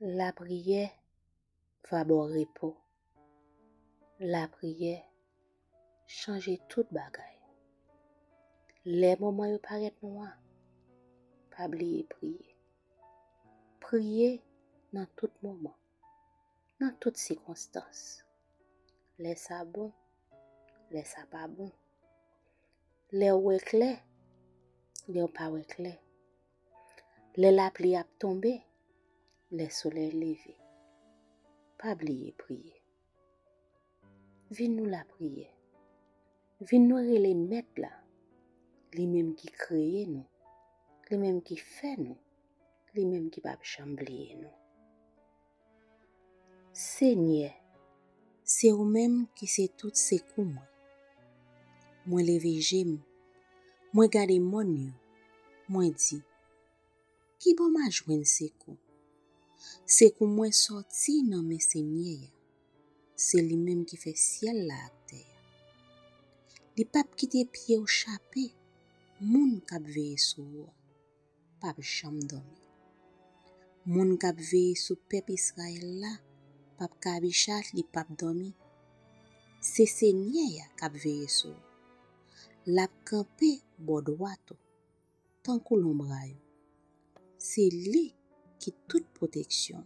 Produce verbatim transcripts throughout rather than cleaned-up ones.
Lapriyè va ba w repo. Lapriyè chanje tout bagay. Lè moman yo parèt nwa, pa bliye priye. Priye nan tout moman, nan tout sikonstans. Lè sa bon, lè sa pa bon. Lè w wè klè, lè w pa wè klè. Lè lapli ap tonbe, lè solèy leve. Pa bliye priye. Vin nou lapriyè. Vin nou rele Mèt la. Li menm ki kreye nou. Li menm ki fè nou. Li menm ki p ap janm bliye nou. Senyè, se ou menm ki se tout sekou mwen. Mwen leve je m, mwen gade mòn yo, mwen di, kibò m a jwenn sekou? Sekou mwen sòti nan men Senyè a. Se li menm ki fè syèl la ak tè a. Li p ap kite pye w chape. Moun k ap veye sou ou a p ap janm dòmi. Moun k ap veye sou pèp Izrayèl la p ap kabicha, li p ap dòmi. Se Senyè a k ap veye sou ou. L ap kanpe bò dwat ou, tankou lonbray ou. Se li ki tout pwoteksyon.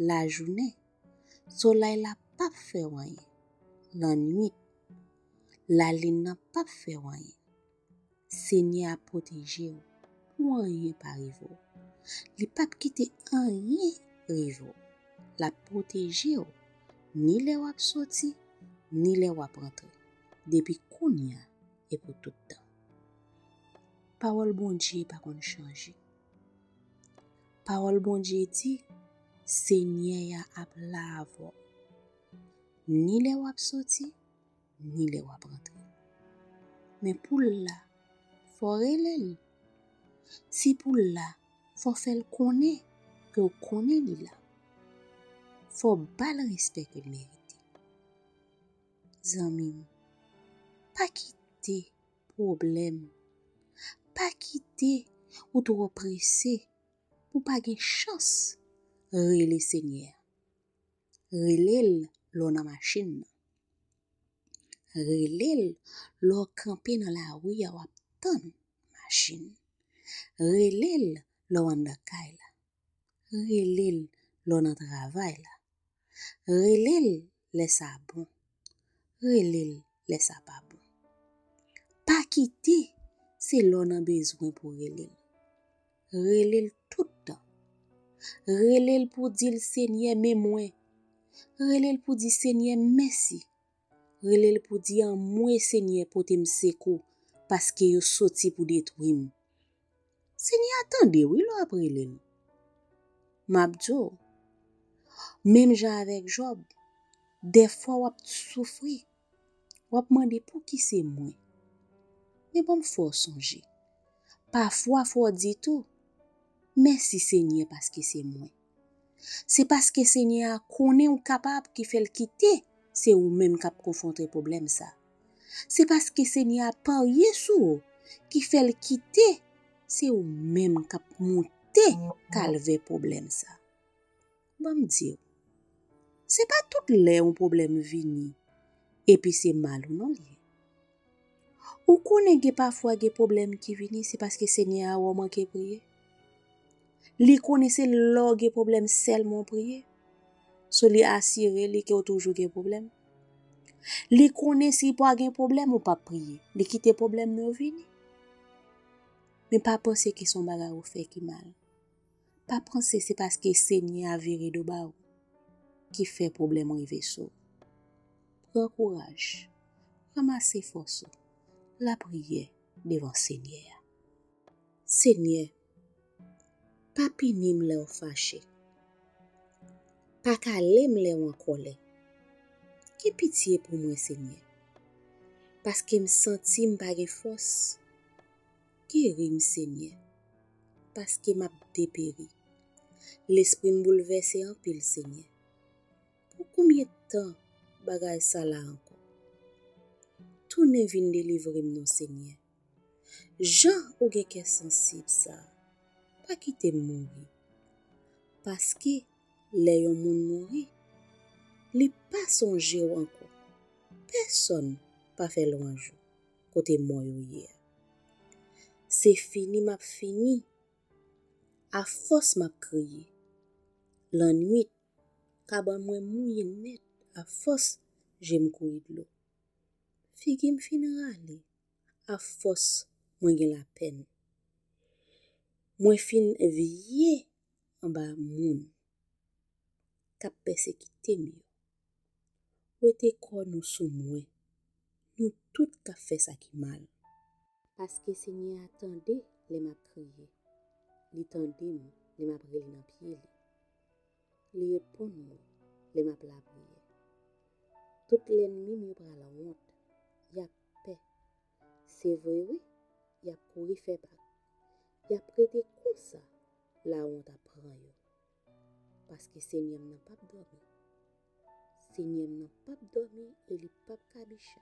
Lajounen, solèy la p ap fè w anyen. Lannwit, lalin nan p ap fè w anyen. Senyè a pwoteje w pou anyen pa rive w. Li p ap kite anyen rive w. L ap pwoteje w ni lè w ap soti, ni lè w ap rantre, depi kounye a e pou tout tan. Pawòl Bondye pa konn chanje. Pawòl Bondye di, Senyè a ap la avè w, ni lè w ap soti, ni lè w ap rantre. Men pou l la, fò w rele l. Si pou l la, fò w fè l konnen ke w konnen li la. Fò w ba l respè ke l merite. Zanmi m, pa kite pwoblèm, pa kite ou twò prese pou w pa gen chans rele Senyè a. Rele l lè w nan machin nan. Rele l lè w kanpe nan lari a w ap tann machin. Rele l lè w anndan kay la. Rele l lè w nan travay la. Rele l lè sa bon. Rele l lè sa pa bon. Pa kite se lè w nan bezwen pou w rele l. Rele l tout tan. Rele l pou w di l, Senyè, men mwen. Rele l pou w di, Senyè, mèsi. Rele l pou w di, anmwe, Senyè, pote m sekou, paske yo soti pou detwi m. Senyè a tande wi lè w ap rele l. M ap di w, menm jan avèk Jòb, dèfwa w ap soufri, w ap mande, pouki se mwen? Men ban m fè w sonje. Pafwa fò w di tou, mèsi Senyè paske se mwen. Se paske Senyè a konnen w kapab ki fè l kite se ou menm k ap konfwonte pwoblèm sa. Se paske Senyè a parye sou ou ki fè l kite se ou menm k ap monte kalvè pwoblèm sa. Ban m di w, se pa tout lè yon pwoblèm vini epi se mal ou non li ye. Ou konnen gen pafwa gen pwoblèm ki vini se paske Senyè a wè w manke priye. Li konnen se lè w gen pwoblèm sèlman w priye. So li asire li ke w toujou gen pwoblèm. Li konnen si pa gen pwoblèm ou p ap priye. Li kite pwoblèm nan vini. Men pa panse ke se yon bagay ou fè ki mal. Pa panse se paske Senyè a vire do ba ou ki fè pwoblèm rive sou ou. Pran kouraj, ranmase fòs ou, lapriyè devan Senyè a. Senyè, pa pini m lè w fache. Pa kale m lè w an kòlè. Gen pitye pou mwen, Senyè, paske m santi m pa gen fòs. Geri m, Senyè, paske m ap deperi. Lespri m boulvèse anpil, Senyè. Pou konbyen tan bagay sa la ankò? Tounen vin delivre m non, Senyè. Jan ou gen kè sansib sa, pa kite m mouri. Paske lè yon moun mouri, li pa sonje w ankò. Pèsonn pa fè lwanj ou kote mò yo ye a. Se fini m ap fini. Afòs m ap kriye. Lannwit, kabann mwen mouye nèt afòs je m kouri dlo. Figi m fin rale afòs mwen gen lapèn. Mwen fin vye anba moun k ap pèsekite m yo. Wete kò nou sou mwen, nou tout k ap fè sa ki mal. Paske Senyè a tande lè m ap kriye. Li tande m lè m ap rele nan pye li. Li reponn mwen lè m ap lapriyè. Tout lènmi m yo pral wont, y ap pè. Se vre wi, y ap kouri fè bak. Y ap rete konsa, lawont ap pran yo. Paske Senyè m nan p ap dòmi. Senyè m nan p ap dòmi e li p ap kabicha.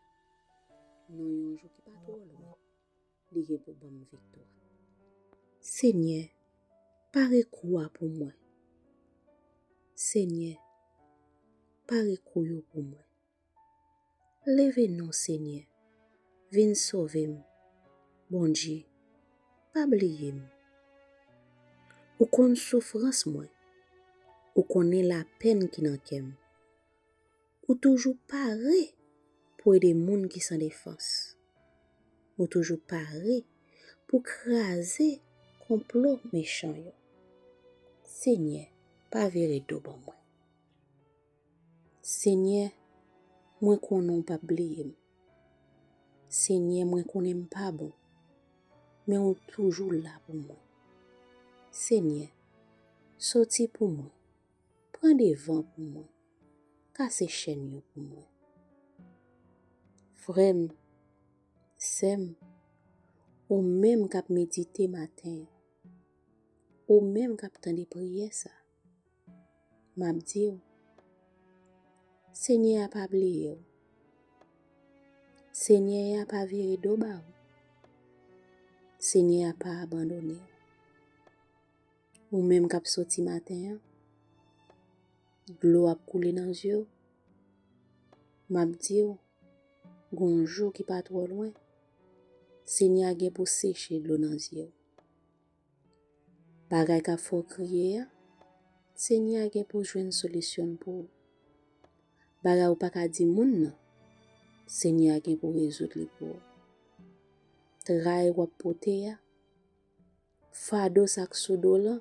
Nan yon jou ki pa twò lwen, li gen pou ban m viktwa. Senyè, pare kou a pou mwen. Senyè, pare kou yo pou mwen. Leve non, Senyè, vin sove m. Bondye, pa bliye m. Ou konn soufrans mwen. Ou konnen lapèn ki nan kè m. Ou toujou pare pou ede moun ki san defans. Ou toujou pare pou kraze konplo mechan yo. Senyè, pa vire do ban mwen. Senyè, mwen konnen w p ap bliye m. Senyè, mwen konnen m pa bon, men ou toujou la pou mwen. Senyè, soti pou mwen, pran devan pou mwen, kase chèn yo pou mwen. Frè m, sè m, ou menm k ap medite maten an, ou menm k ap tande priyè sa, m ap di w, Senyè a pa bliye w. Senyè a pa vire do ba w. Senyè a pa abandone w. Ou menm k ap soti maten an, dlo ap koule nan zye w. M ap di w, gon jou ki pa twò lwen, Senyè a gen pou seche dlo nan zye w. Bagay k ap fè w kriye a, Senyè a gen pou jwenn solisyon l pou ou. Bagay ou pa ka di moun nan, Senyè a gen pou rezoud li pou ou. Tray w ap pote a, fado sa k sou do w lan,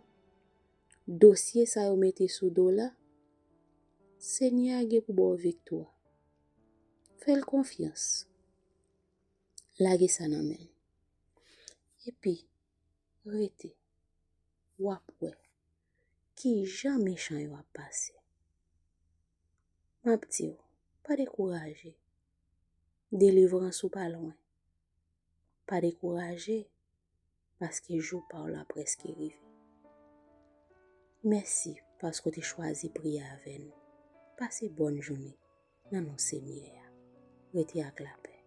dosye sa yo mete sou do w la, Senyè a gen pou ba w viktwa. Fè l konfyans. Lage sa nan men l. Epi, rete, w ap wè kijan mechan yo ap pase. M ap di w, pa dekouraje. Delivrans ou pa lwen. Pa dekouraje, paske jou pa w la prèske rive. Mèsi paske w te chwazi priye avè nou. Pase bòn jounen nan non Senyè a. Rete ak lapè.